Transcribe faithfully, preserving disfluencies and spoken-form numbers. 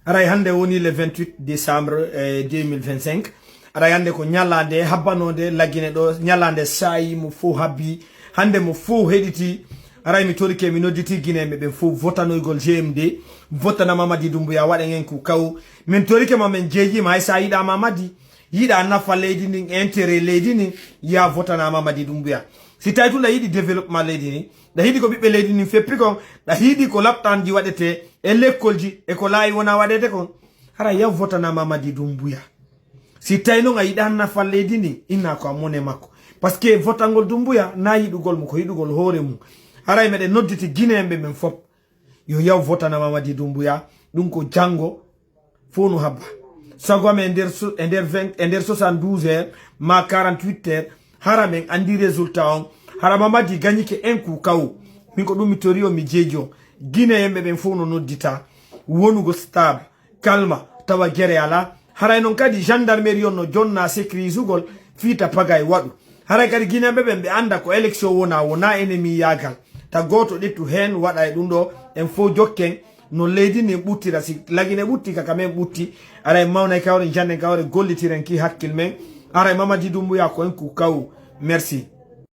Aray hannde woni le vingt-huit décembre eh, deux mille vingt-cinq. Aray hannde ko ñalaande habbanode Lagine ɗo, ñalaande saayi mo fof habbi. Hannde mo fof heɗiti. Aray mi torike, mi nodditi Guinéen ɓe ɓen fof votanoygol G M D. Votana Mamadi Doumbouya, waɗen en ko kaw. Min torike ma, min jeejima, hay sa yiɗa Mamadi, yiɗa nafa leydi ndin, intérêt leydi ndin, ya votana Mamadi Doumbouya. Si tawi tun ɗa yiɗi développement leydi ndin, ɗa yiɗi ko ɓiɓɓe leydi ndin feppi kon, ɗa yiɗi ko laptanji waɗete e lekkolji e ko laayi wona waɗede kon, hara ya votana Mamadi Doumbouya. Si tawi non a yiɗa nafa leydi ndin, inna ko a mone makko. Parce que votangol Doumbouya na yiɗugol mo, ko yiɗugol hoore mum. Haray meɗen nodditi Guinéen ɓe ɓen fop. Yo yaw votana Mamadi Doumbouya, ɗum ko janngo fof no habba. Sago am e nder so- e nder vingt e nder soixante-douze heures ma quarante-huit heures, hara men anndi résultat on. Hara Mamadi gañike en ku kaw. Min ko ɗum mi tori on, mi jeeji on. Guinéen ɓe ɓen fof no noddita wonugo stable, calme, tawa gere ala. Haray non kadi gendarmerie on no jonna sécurisugol fii ta pagay waɗu. Haray kadi Guinéen ɓe ɓen ɓe annda ko élection wona, wona ennemi yaagal. Ta gooto ƴettu heen waɗa e ɗum ɗo, en fof jokken no leydi ndin ɓuttira. Si Lagine ɓutti ka, ka men ɓutti. Aray mawnay kawre, jannen kawre, gollitiren ki hakkil men. Aray Mamadi Doumbouya ko en ku kaw. Merci.